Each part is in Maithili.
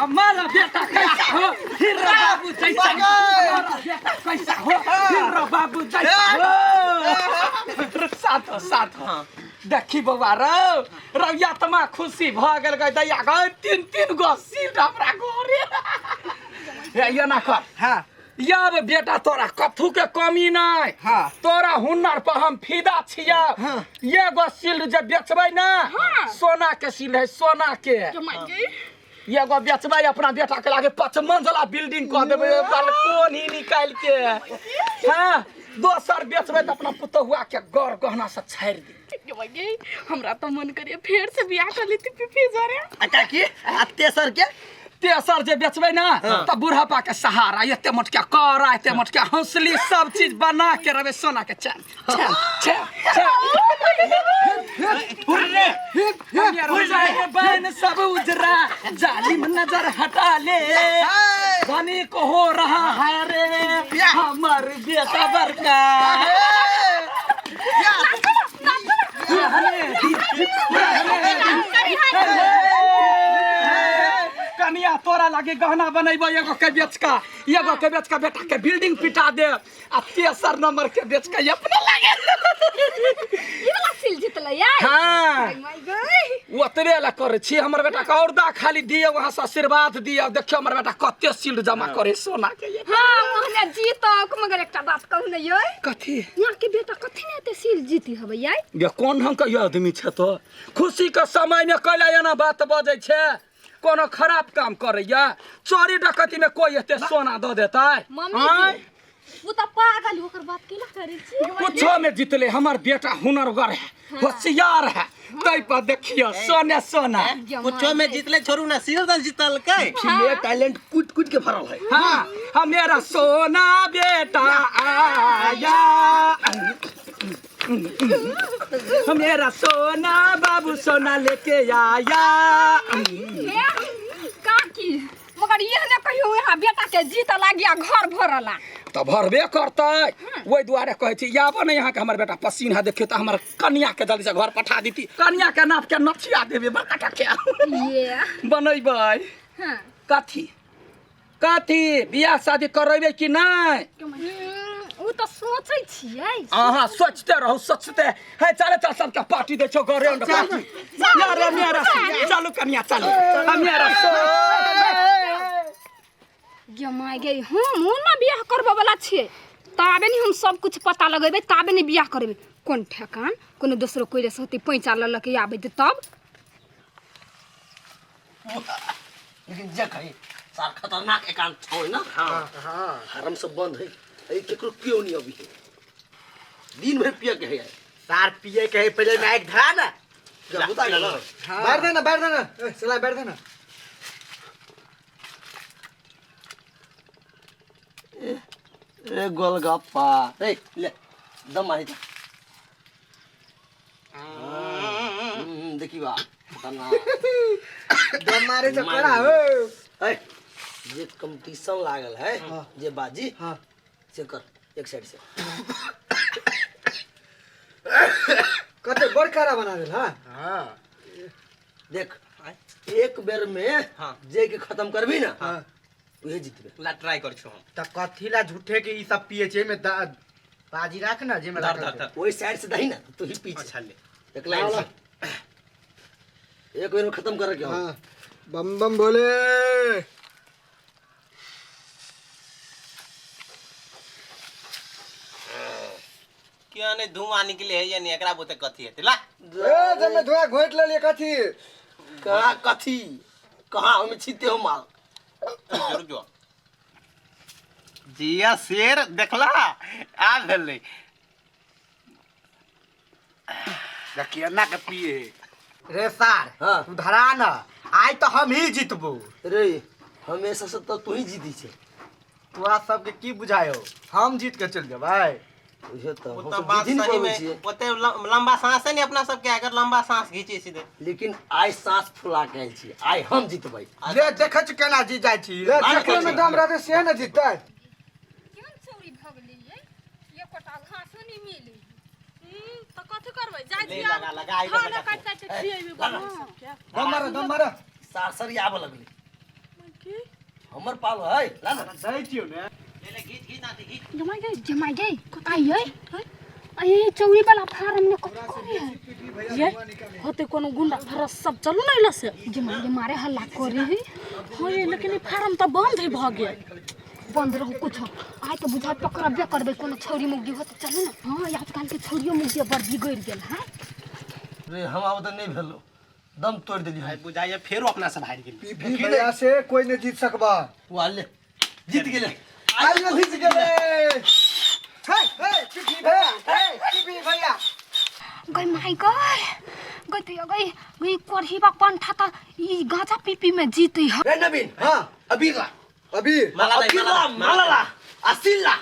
हमारा बेटा कैसा हो हीरा बाबू जैसा, हमारा बेटा कैसा हो हीरा बाबू जैसा हो। साथ हो, साथ हो। देखी बौआ रौ रौया तमा खुशी भऽ गेल गै दैया गै, तीन तीन गो सीट हमरा घरे। हे एना कर। हाँ। यार बेटा तोरा कथू के कमी नहीं। हाँ। तोरा हुनर पर हम फिदा छिया। हाँ। एगो सील्ड जे बेचबै ना, हाँ। सोना के सील्ड है, सोना के। एगो बेचबै अपना बेटा के लागे 5 मंजिला बिल्डिंग कऽ देबै, बालकोनी निकालि के। हाँ, दोसर बेचबै तऽ अपना पुतहुआ के गौर गहना से छाड़ि दे। हमरा तो मन करिए फेर से बियाह कर लेती पीपी जरे। आ काकी, आ तेसर के? तेसर जे बेचबै ना तऽ बुढ़ापा के सहारा, एते मोटका कड़ा, एते मोटका हौसली, सब चीज बना के रहबै सोना के चैन चैन चैन चैन। बहन सब उजरा जालिम नजर हटा ले, धनी को हो रहा है रे हमर बेटा बड़का। कनिया तोरा लागे गहना बनेबो, एगो के बेच का, एगो के बेच का बेटा के बिल्डिंग पिटा दे, आ तेसर नंबर के बेच के अपने लागे। ई वाला सील जीतलै यार। हाँ। My गई। ओतबे ला करै छी हमर बेटा के, औरदा खाली दिए वहाँ से आशीर्वाद दिए, देखियो हमर बेटा कते सील्ड जमा करे सोना के। हाँ, ओहने जीतक, मगर एकटा बात कहू ने यै। कथी? यहाँ के बेटा कथी ने एते सील जीती हबै यै? ये कोन ढंग के आदमी छै तो खुशी के समय में कैला एना बात बजै छै? कोनो खराब काम करैया? चोरी डकैती में कोई एते सोना दऽ देतै? मम्मी आँय? जी, उ तऽ पागल, ओकर बात केला करै छी? कुछो में जीतले हमर बेटा हुनरगर है, होशियार है, तै पर देखियो सोने सोना। कुछो में जीतले छोड़ू ना, सील तो जीतलकै। में टैलेंट कूट कूट के भरल है। हाँ, हाँ, मेरा सोना बेटा आया, मेरा सोना बाबू सोना लेके आया। हे, काकी, मगर ये ने कहियो यहाँ बेटा के जीत लागिया घर भरला। तऽ भरबे करतै, ओहि दुआरे कहै छी आबऽ ने यहाँ के हमर बेटा पसीन है। देखियौ तऽ हमर कनिया के जल्दी से घर पठा दीती, कनिया के नाप के नथिया देबै बड़का टा के ये बनेबै। हाँ। कथी कथी बियाह शादी करेबै कि नहि? उ तऽ सोचै छियै। अहाँ सोचते रहू सोचते है। चले चल, सबके पार्टी दै छौ घरे अंदर पार्टी। मेरा मेरा चलू कनिया चलू, मेरा गे my गे, हम ओ ना बियाह करबऽ वाला छियै, ताबे नहीं हम सब कुछ पता लगेबै ताबे नहीं बियाह करेबै। कोन ठेकान, कोनो दोसरो कोइ से होतै पैंचा लऽ लऽ के आबै तब। लेकिन जे कही सार खतरनाक एकांत छौ ना। हाँ हाँ। हरम सब बंद है, ए केकरो केओ नहीं अभी है, दिन भर पिए के है। सार पिए के है, पहले माइक धरा ना। जब बुता गेल। बैठ देना, बैठ देना, ए, चला बैठ देना। ए गोलगप्पा, ए ले दम मारी जा। देखी बा खतरनाक दम मारे तो कड़ा हो। ए जे कंपटीशन लागल है, जे बाजी। हाँ। से कर एक साइड से। कते बड़ कड़ा बना देल। हाँ हाँ। देख एक बेर में हाँ। जे के खत्म करबी ना, हाँ, उहे जीतबे। ला ट्राई कर छु हम। त कथी ला झूठे के ई सब पिए छे में बाजी राख ना जे में धर, राखल धर, छै। धर। ओहि साइड से दही ना तू ही पीछे। अच्छा ले। एक लाइन से एक बेर में खत्म करे के हो। हाँ, बम बम बोले। क्यों नहीं धुआं निकले है या नहीं, एकरा बोते कथी हेतै ला। ए जब मैं धुआं घोट ले लिए कथी? कहाँ कथी कहाँ हम छीते हो माल। रुक जो जिया शेर देखला आ भेलै। देखिए ना के पिए रे सार। हाँ। तू धरा ना, आइ तो हम ही जीतबो। रे हमेशा से तो तू ही जीती छे। तोरा सबके की बुझायो, हम जीत के चल जेबै। उहे तो ओ हम तो सब बात जीती नहीं सही पाबै में छियै। ओते लंबा सांस है नहीं अपना सबके, अगर लंबा सांस घीचे सीधे। लेकिन आइ सांस फुला के आयल छी, आइ हम जीतबै। ले देखै छी केना जीत जाइ छी। ले देखले में दम रहते से न जीतते। केहन चोरी भऽ गेलै यै, एकोटा घासो नहि मिलै। तऽ कथी करबै जाइ ले छी लगा लगा आइ खाना लगा। काटि काटि के खिएबै बौआ सबके। दम मारो, दम मारो। सार सर आबऽ लगलै। हमर पाल है ला ना। दै छियौ ने। ले घीच घीच नाती घीच। जमाई गई, जमाई गई, आई आई आई चौरी वाला फार्म में कथी करे है? ये होते कोनो गुंडा फरस सब चलू ना इला से। जमाई के मारे हल्ला करे है। हाँ ये लेकिन ई फार्म तो बंद है भ गेल। बंद रहू कुछ आइ तो बुझा पकड़बे करबे कोनो छौरी मुग्गी होते, चलू ना। हाँ आजकल के छौरियो मुग्गी बड़ बिगड़ गेल है। रे हम आब त नहीं भेलो, दम तोड़ देली। आई बुझाइए फेरो अपना से भाग गेल। पीपी भैया से कोई नहीं जीत सकबा। वाले जीत गेले, आई जीत गेले। हे हे पीपी भैया, हे पीपी भैया। गई माई गई गई तो गई गई कोरहीबा पंठा त ई गांजा पीपी में जीते है। रे नवीन। हां अबीर ला, अबीर माला ला, अबीर ला, माला ला, असील ला।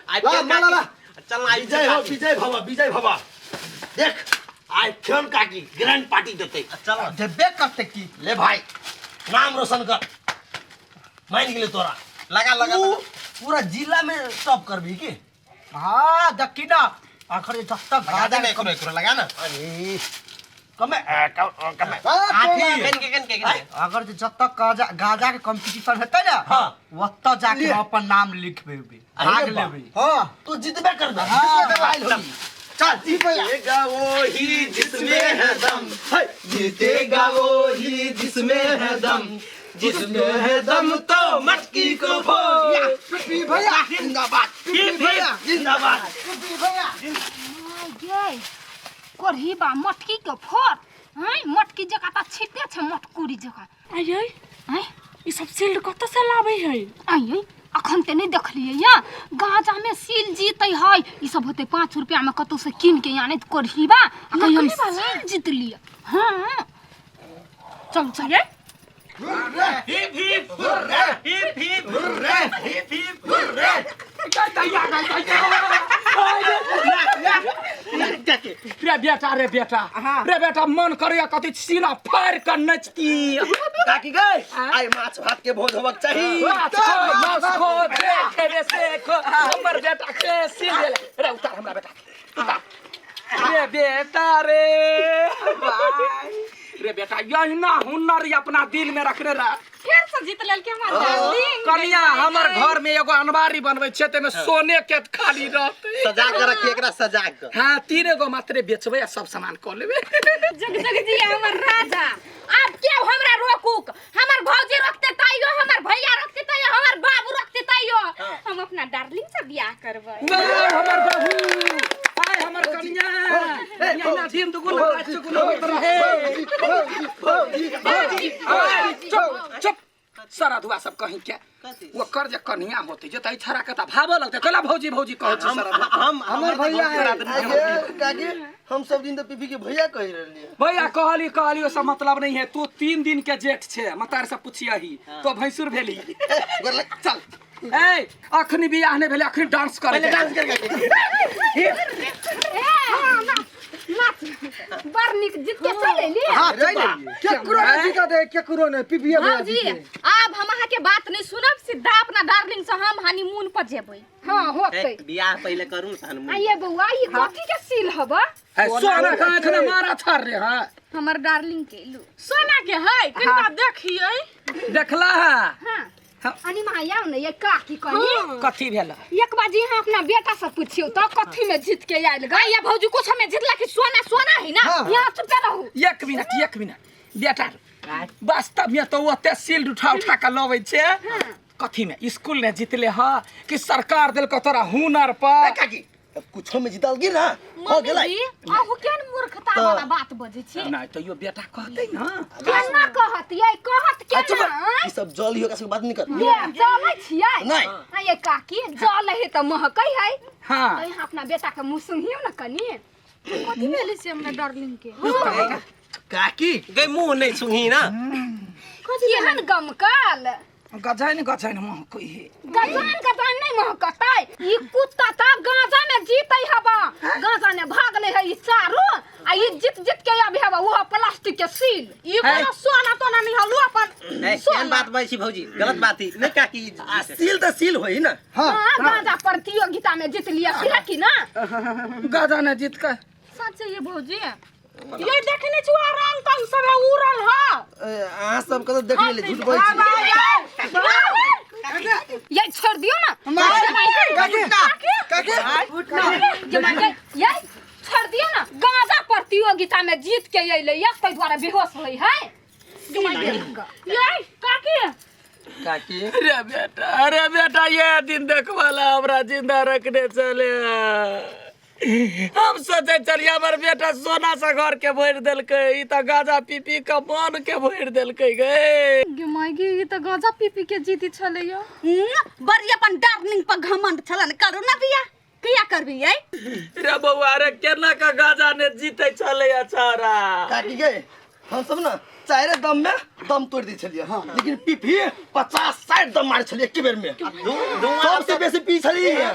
आई ला, फेर माला ला। चल ना, आई विजय हो, विजय भवा, विजय भवा। देख आई फेन काकी ग्रैंड पार्टी देते। चल देबे करते की। ले भाई नाम रोशन कर, मान गेले तोरा। लगा लगा तू पूरा जिला में टॉप करबी की? हाँ देखी ना आखिर जब तक लगा दे गाजा ना, एकरो एकरो लगा ना। अरे कमे कमे आखिर केन के केन के केन अगर जे जब तक गाजा गाजा के कंपटीशन हेतै ना, हाँ। ओतऽ जाके हम अपन नाम लिखबेबै, अरे भाग बा। लेबै। हां तू जीतबे करबे। हाँ। चल जीतेगा वो ही जिसमें है दम, जीतेगा वो ही जिसमें है दम, जिसमें है दम तो मटकी को फोड़। पीपी भैया जिंदाबाद, पीपी भैया जिंदाबाद। पीपी भैया। गई कोरहीबा मटकी के फोड़ हैं, मटकी जका त छिटे छै मटकुरी जका। आई आई हैं ई सब सील्ड कतऽ से लाबै है? आई आई अखन ते नहीं देखलिए या गांजा में सील जीते है। ई सब होते 5 रुपया में कतौ से कीन के आने कोरहीबा आ कहीं हम सील जीत लिया। हाँ चल चल। Hip hip hurray, hip hip hurray, hip hip hurray. रे बेटा, रे बेटा, रे बेटा, मन करे कथी सीना फाड़ के नचती। काकी गई आई माछ भात के भोज होबक चाही। माछ खो, माछ खो, देख रे से खो, हमर बेटा के सील देले। रे उतार हमरा बेटा के, उतार। रे बेटा रे, रे बेटा यही ना हुनर अपना दिल में रखने रह। फेर से जीत लेल के हमर डार्लिंग। कनिया हमर घर में एगो अनबारी बनबै छै ते में सोने के खाली रहतै। सजा के रखिए एकरा, सजा के। हाँ 3 गो मात्रे बेचबै आ सब सामान कऽ लेबै। जग जग जी हमर राजा, आब के हमरा रोकुक? हमर भौजी रोकते तैयो, हमर भैया रोकते तैयो, हमर बाबू रोकते तैयो, हम अपना डार्लिंग से बियाह करबै। वाह हमर बाबू, आय हमर कनिया, कनिया दिन दुगुना रात चुगुना होइत रहे। चुप चुप सारा धुआ सब कहीं के ओकर जे कनिया होते जे तई छड़ा के त भावो लगते कहला भौजी भौजी कहै छी सारा धुआ। हम हमर भैया है। काकी हम सब दिन तो पीपी के भैया कहि रहलिए। भैया कहली कहली सब मतलब नहीं है। तू 3 दिन के जेठ छे, मतार से पूछियही तो भैंसुर भेली। चल ए अखनी बियाह नहीं भेले, अखनी डांस करे। पहले डांस कर काकी। नाच बड़ नीक जीत के चल एली। हां चलि एलियै। केकरो नहीं जीता दे, केकरो नहीं। पीपी भैया भौजी जीते। आब हम अहाँ के बात नहीं सुनब, सीधा अपना डार्लिंग से हम हनीमून पर जेबै। हाँ होतै। बियाह पहले करू तहन। आइए बौआ ई कथी के सील हबा? है सोना का अखने मारा थर रे। हां हमर डार्लिंग के लू सोना के है कनिका देखियै। देखला है। हाँ अनी माँ आउ ने ये काकी कनी कथी भेला? एक बार जी यहाँ अपना बेटा से पूछियो तो कथी में जीत के आयल गा? या भौजी कुछ हमें जीतला कि सोना सोना है ना। यहाँ चुप रहू। एक मिनट एक मिनट बेटा, वास्तव में तो ओते सील उठा उठा के लबै छै। कथी में स्कूल ने जीतले ह कि सरकार देलको तोरा हुनर पर? काकी अब कुछो में जीतल गी ना हो गेलै। मम्मी जी अहू केहन मूर्खता वाला बात बजै छी? नहीं तो यो बेटा कहतै ना। केना कहत ये कहत केना? ई सब जल ही होगा सब बात नहीं कर। ये जलै छियै नहीं। आ ये काकी जल है त महकै है। हाँ तो यहाँ अपना बेटा के मुँह सुंघियौ ना कनी। कथी भेलै से हमरा डार्लिंग के? काकी गई मुंह नहीं सुंघी ना। केहन गमकल गजैन गजैन महकै है। गजान गजान नहीं महकतै। ई कुत्ता त गांजा में जीतै हबा, गांजा ने भागले है ई चारू आ ई जीत जीत के आबे हबा वो प्लास्टिक के सील। ई कोनो सोना तोना नहीं हलू अपन। केहन बात बजै छी भौजी, गलत बात ही नहीं काकी। आ सील त सील होई ना। हां हाँ गांजा प्रतियोगिता में जीत लिया कि ना? गांजा ने जीत के। सच ये भौजी ये देखने छुआ रंग तंग सब उड़ल ह। अहाँ सब के तो देख लेली, झूठ बोलै छी। ये छोड़ दियो ना। काकी काकी ये माय गे, ये छोड़ दियो ना। गांजा प्रतियोगिता में जीत के अइले या ताहि दुआरे बेहोश होई है। ये काकी काकी अरे बेटा, अरे बेटा, ये दिन देखवाला हमरा जिंदा रखने चले। हम सोचे चलिए हमर बेटा सोना से घर के भरि देलकै, ई तऽ गांजा पी पी के मन के भरि देलकै गे। गे माय गे, ई तऽ गांजा पी पी के जीती छलै यो। बड़ी अपन डार्लिंग पर घमंड छलन, करू ना बियाह, किया करबी ये? रे बौआ रे, केना के गांजा ने जीते छलै छौड़ा। काकी गे, हम सब ना चारे दम में दम तोड़ दै छलियै, लेकिन पीपी 50-60 दम मारे छलियै एके बेर में। सबसे बेसी पी छलियै।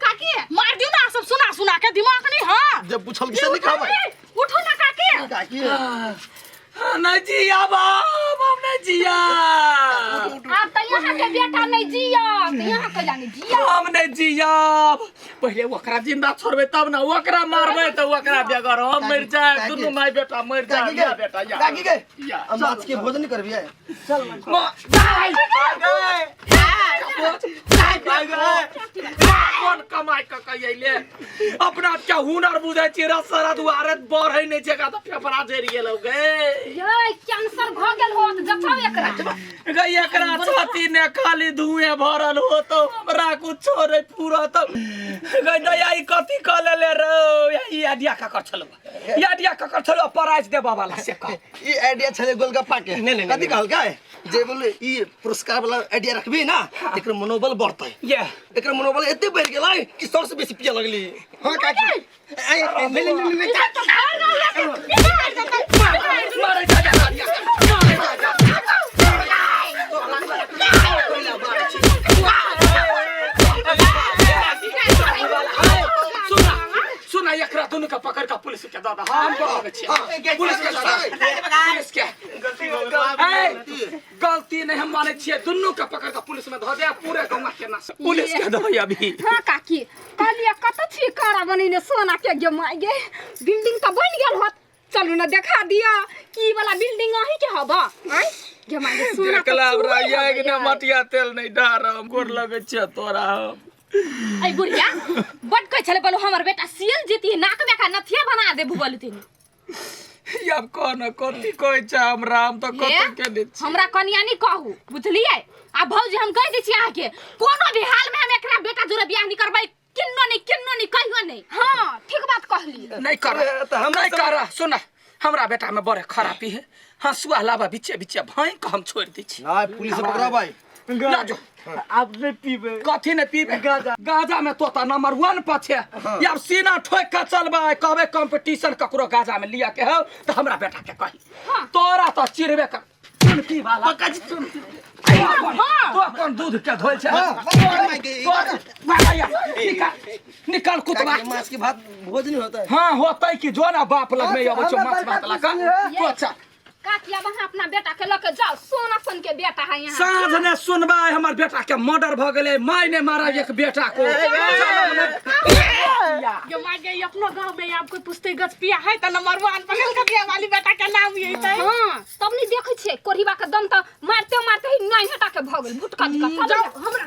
काकी मार दियो ना, सब सुना सुना के दिमाग नहीं। हां जब पूछल कि से नहीं कहबै। उठो ना काकी। काकी नहीं जिया बाप, हम नहीं जिया। आब तऽ यहाँ के बेटा नहीं जिया, तऽ यहाँ के नहीं जिया। हम नहीं जिया। पहिले ओकरा जिंदा छोड़बै तब ना, ओकरा मारबै तऽ ओकरा बेगर हम मरि जाए, दुनू माय बेटा मरि जाए। काकी या गे, बेटा या। काकी गे, या। हम माछ के भोजन करबियै। कोन कमाइ कऽ के अयले? अपना के हुनर बुझै छी, रसरा दुआरे बढ़ै नहि छै, तऽ फेफड़ा जरि गेलौ गे। ये कैंसर भऽ गेल होत, जचाओ एकरा। गे एकरा छाती ने खाली धुएं भरल होतो, हमरा कुछो नहीं पूरत। गे दया ई कथी कऽ लेले रौ? ई आइडिया ककर छलौ? ई आइडिया ककर छलौ? प्राइज देबऽ वाला से कह। ई आइडिया छलै गोलगप्पा के। नहीं, नहीं, कथी कहलकै जे बोले ई पुरस्कार वाला आइडिया रखबी ना, एकर मनोबल बढ़तै। ये एकर मनोबल एते बढ़ि गेलै कि सबसे बेसी पिए लगली। हां काकी, ए नहीं नहीं नहीं नहीं, मारे जा जा जा, मारे जा जा। सुना सुना, एकरा दुनू के पकड़ के पुलिस के दऽ दऽ। हम बोलाबै छियै पुलिस के, दऽ दऽ। पुलिस के। ए, गलती नहीं हम मानै छियै, दुनू के पकड़ के पुलिस में धऽ दे, पूरे गौवा के नाश पुलिस के दऽ अभी। हाँ काकी, कहलियै कतऽ छी कारा बनेने सोना के? गे माय गे, बिल्डिंग तऽ बनि गेल होत, चलू ना देखा दिया की वाला बिल्डिंग अहीं के हबा। आँय गे माय गे, सोना तऽ देखला हमरा चूरै आगि हबै ने यार। मटिया तेल नहीं डारम, गोर लगै छियै तोरा हम। ऐ बुढ़िया बड कहै छलै बोलो हमर बेटा सीएल जीती, नाक में का नथिया बना देबू बोलतिन। आब कह न कथी कहै छै हमरा, हम तऽ कतौ के नहि छी। हमरा कनिया नहीं कहू, बुझलियै? आ भौजी हम कहि दै छी अहाँके, कोनो भी हाल में हम एकरा बेटा जोरे बियाह नहीं करबै, किन्नो नहीं, किन्नो नहीं, कहियो नहीं। हाँ ठीक बात कहली। नहीं कर, तऽ हमरा नहीं कर। सुन, हमरा बेटा में बड़े खराबी है, हंसुआ लाबा बीचे बीचे भाई के हम छोड़ दै छी। नहीं पुलिस पकड़ाबै। ला जो। आप नहीं पीबे। कथी ने पीबे? गाजा में तोता नंबर 1 पर छे। यार सीना ठोक के चलबै, कहबै कंपटीशन ककरो गाजा में लिया के हौ तऽ हमरा बेटा के कही। तोरा तऽ चिरबे कर चुनकी वाला। पक्का जी चुनकी। तो कोन दूध के धोल छै? निकाल निकाल कुतवा। काकी, माछ के भात भोज नहीं होता है। हाँ होतै कि जो ना बाप लग में अबै छौ माछ भात लऽ कऽ। तो अच्छा काकी, अब अहाँ अपना बेटा के लऽ के जाओ, सोना सन के बेटा है यहाँ। साँझ ने सुनबै हमर बेटा के मर्डर भऽ गेलै, माय ने मारा एक बेटा को। गे माय गे, अपनो गांव में आब कोई पूछते गछ पिया है त नंबर 1 पकड़ के बियाह वाली बेटा के नाम ये है। हाँ तब नहीं देखै छियै कोढ़ीबा के दम तऽ मारते मारते ही नाइन हटा के भऽ गेल भुटका झुका। जाओ हमरा।